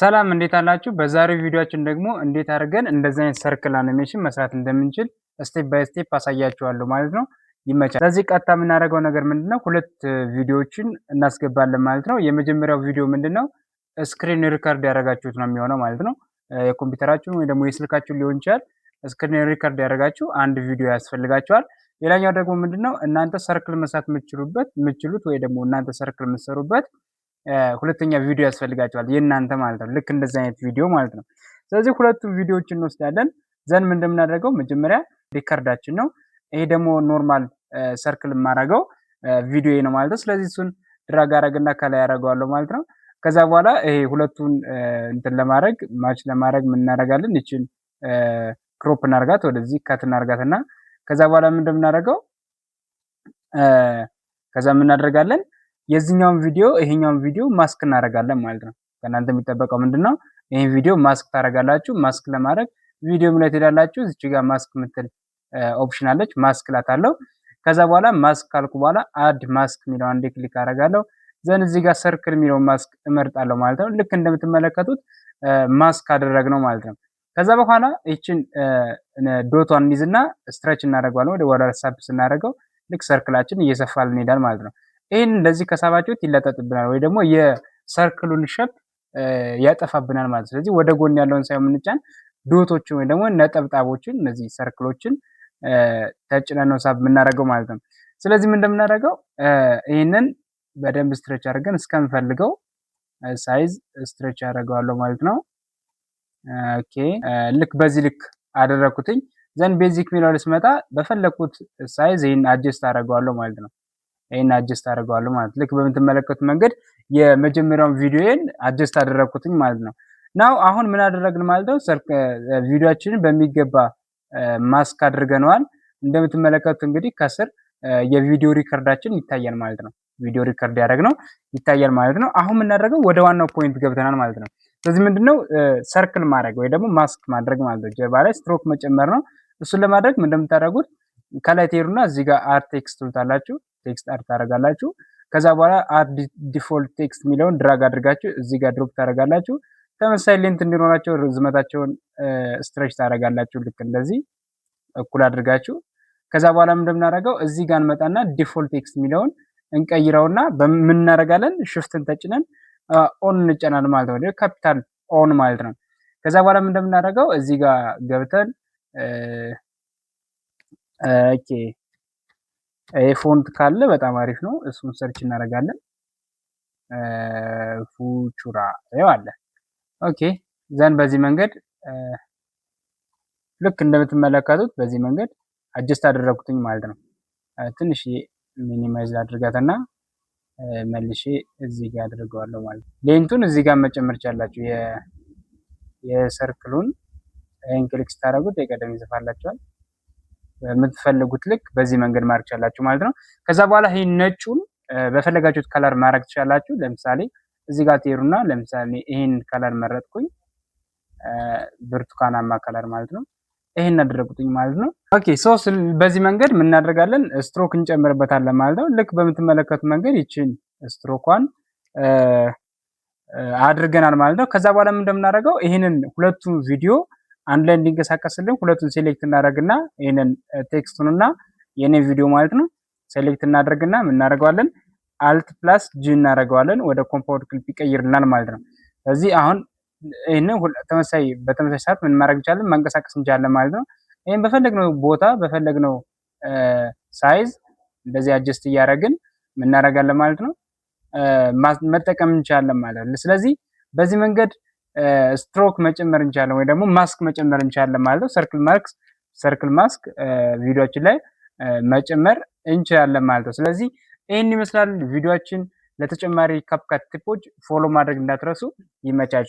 ሰላም እንዴት አላችሁ? በዛሬው ቪዲዮአችን ደግሞ እንዴት አድርገን እንደዚህ አይነት circle animation መስራት እንደምንችል step by step አሳያችኋለሁ ማለት ነው። ይመቻል። ስለዚህ ቀጥታ የምናደርገው ነገር ምንድነው? ሁለት ቪዲዮዎችን እናስገባለን ማለት ነው። የመጀመሪያው ቪዲዮ ምንድነው? Screen record ያደረጋችሁት ነው የሚሆነው ማለት ነው። የኮምፒውተራችሁን ወይ ደግሞ የስልካችሁን ሊሆን ይችላል። Screen record ያደረጋችሁ አንድ ቪዲዮ ያስፈልጋችኋል። ሌላኛው ደግሞ ምንድነው? እናንተ circle መስራት የምትችሉት ወይ ደግሞ እናንተ circle የምትሰሩበት ሁለተኛ ቪዲዮ ያስፈልጋችኋል፣ የእናንተ ማለት ነው። ልክ እንደዚህ አይነት ቪዲዮ ማለት ነው። ስለዚህ ሁለቱም ቪዲዮዎች እንወስዳለን። Then ምን እንደምናደርገው መጀመሪያ record ኣችን ነው። ይሄ ደግሞ normal circle የማደርገው ቪዲዮ ነው ማለት ነው። ስለዚህ እሱን drag አረግና ከላይ ያደርገዋለሁ ማለት ነው። ከዛ በኋላ ይሄ ሁለቱን እንትን ለማድረግ፣ match ለማድረግ ምን እናደርጋለን? ይችን crop እናርጋት፣ ወደዚህ cut እናርጋትና ከዛ በኋላ ምን እንደምናደርገው፣ ከዛ ምን እናደርጋለን? የዚህኛውን ቪዲዮ፣ ይሄኛውን ቪዲዮ ማስክ እናደርጋለን ማለት ነው። ከእናንተ የሚጠበቀው ምንድነው? ይሄን ቪዲዮ ማስክ ታደርጋላችሁ። ማስክ ለማድረግ ቪዲዮ ላይ ትሄዳላችሁ። እዚች ጋር ማስክ የምትል option አለች። ማስክ እላታለሁ። ከዛ በኋላ ማስክ ካልኩ በኋላ add mask የሚለው አንዴ click አደርጋለሁ። Then እዚህ ጋር circle የሚለውን ማስክ እመርጣለሁ ማለት ነው። ልክ እንደምትመለከቱት ማስክ አደረግነው ማለት ነው። ከዛ በኋላ ይችን dot ኧን እንይዝና stretch እናደርገዋለን። ወደ ኋላ ሳብ ስናደርገው ልክ circle ኣችን እየሰፋልን ይሄዳል ማለት ነው። ይህን እንደዚህ ከሳባችሁት ይለጠጥብናል ወይ ደግሞ የ circle ኡን shape ያጠፋብናል ማለት ነው። ስለዚህ ወደ ጎን ያለውን ሳይሆን የምንጫን dot ኦችን ወይ ደግሞ ነጠብጣቦችን፣ እነዚህ circle ኦችን ተጭነን ነው ሳብ የምናደርገው ማለት ነው። ስለዚህ ምን እንደምናደርገው ይህንን በደንብ stretch አድርገን እስከምፈልገው size stretch አደርገዋለሁ ማለት ነው። Okay፣ ልክ በዚህ ልክ አደረኩትኝ። Then basic የሚለው ላይ ስመጣ በፈለኩት size ይህን adjust አደርገዋለሁ ማለት ነው። ይህን adjust አደርገዋለሁ ማለት ልክ በምትመለከቱት መንገድ የመጀመሪያውን ቪዲዮዬን adjust አደረግኩትኝ ማለት ነው። Now አሁን ምን አደረግን ማለት ነው? ቪዲዮአችንን በሚገባ ማስክ አድርገነዋል። እንደምትመለከቱት እንግዲህ ከስር የቪዲዮ record ኣችን ይታያል ማለት ነው። ቪዲዮ record ያደረግነው ይታያል ማለት ነው። አሁን የምናደርገው ወደ ዋናው point ገብተናል ማለት ነው። ስለዚህ ምንድነው? Circle ማድረግ ወይ ደግሞ ማስክ ማድረግ ማለት ነው። ጀርባ ላይ ስትሮክ መጨመር ነው። እሱን ለማድረግ ምን እንደምታደርጉት ከላይ ትሄዱና እዚህ ጋር add text ትሉታላችሁ። Text add ታደርጋላችሁ። ከዛ በኋላ add default text የሚለውን drag አድርጋችሁ እዚህ ጋር drop ታደርጋላችሁ። ተመሳሳይ length እንዲኖራቸው ርዝመታቸውን stretch ታደርጋላችሁ። ልክ እንደዚህ እኩል አድርጋችሁ ከዛ በኋላ እንደምናደርገው እዚህ ጋር እንመጣና default text የሚለውን እንቀይረውና በምን እናደርጋለን? Shift ን ተጭነን O ን እንጫናለን ማለት ነው። Capital O ን ማለት ነው። ከዛ በኋላ እንደምናደርገው እዚህ ጋር ገብተን፣ okay፣ ይሄ font ካለ በጣም አሪፍ ነው። እሱን search እናደርጋለን። Futura ይኸው አለ። Okay፣ then በዚህ መንገድ ልክ እንደምትመለከቱት በዚህ መንገድ adjust አደረኩትኝ ማለት ነው። ትንሽ minimize አድርጋትና መልሼ እዚህ ጋር አድርገዋለሁ ማለት ነው። Length ኡን እዚህ ጋር መጨመር ቻላችሁ። የ circle ኡን ይህን click ስታደርጉት የቀደም ይጽፋላችኋል። በምትፈልጉት ልክ በዚህ መንገድ ማድረግ ትችላላችሁ ማለት ነው። ከዛ በኋላ ይህን ነጩን በፈለጋችሁት color ማድረግ ትችላላችሁ። ለምሳሌ እዚህ ጋር ትሄዱና ለምሳሌ ይህን color መረጥኩኝ፣ ብርቱካናማ color ማለት ነው። ይሄን አደረጉትኝ ማለት ነው። Okay፣ so በዚህ መንገድ ምን እናደርጋለን? ስትሮክ እንጨምርበታለን ማለት ነው። ልክ በምትመለከቱት መንገድ ይችን ስትሮኳን አድርገናል ማለት ነው። ከዛ በኋላ ምን እንደምናደርገው ይህንን ሁለቱን ቪዲዮ አንድ ላይ እንዲንቀሳቀስልን ሁለቱን select እናደርግና ይህንን text ኡንና የኔ ቪዲዮ ማለት ነው select እናደርግና ምን እናደርገዋለን? Alt plus G እናደርገዋለን፣ ወደ compound clip ይቀይርልናል ማለት ነው። ስለዚህ አሁን ይህንን ተመሳሳይ በተመሳሳይ ሰዓት ምን ማድረግ እንችላለን? ማንቀሳቀስ እንችላለን ማለት ነው። ይህን በፈለግነው ቦታ በፈለግነው size እንደዚህ adjust እያደረግን ምን እናደርጋለን ማለት ነው፣ መጠቀም እንችላለን ማለት ነው። ስለዚህ በዚህ መንገድ ስትሮክ መጨመር እንችላለን ወይ ደግሞ ማስክ መጨመር እንችላለን ማለት ነው። Circle mask ቪዲዮአችን ላይ መጨመር እንችላለን ማለት ነው። ስለዚህ ይህን ይመስላል ቪዲዮአችን። ለተጨማሪ CapCut tip ኦች follow ማድረግ እንዳትረሱ። ይመቻችሁ።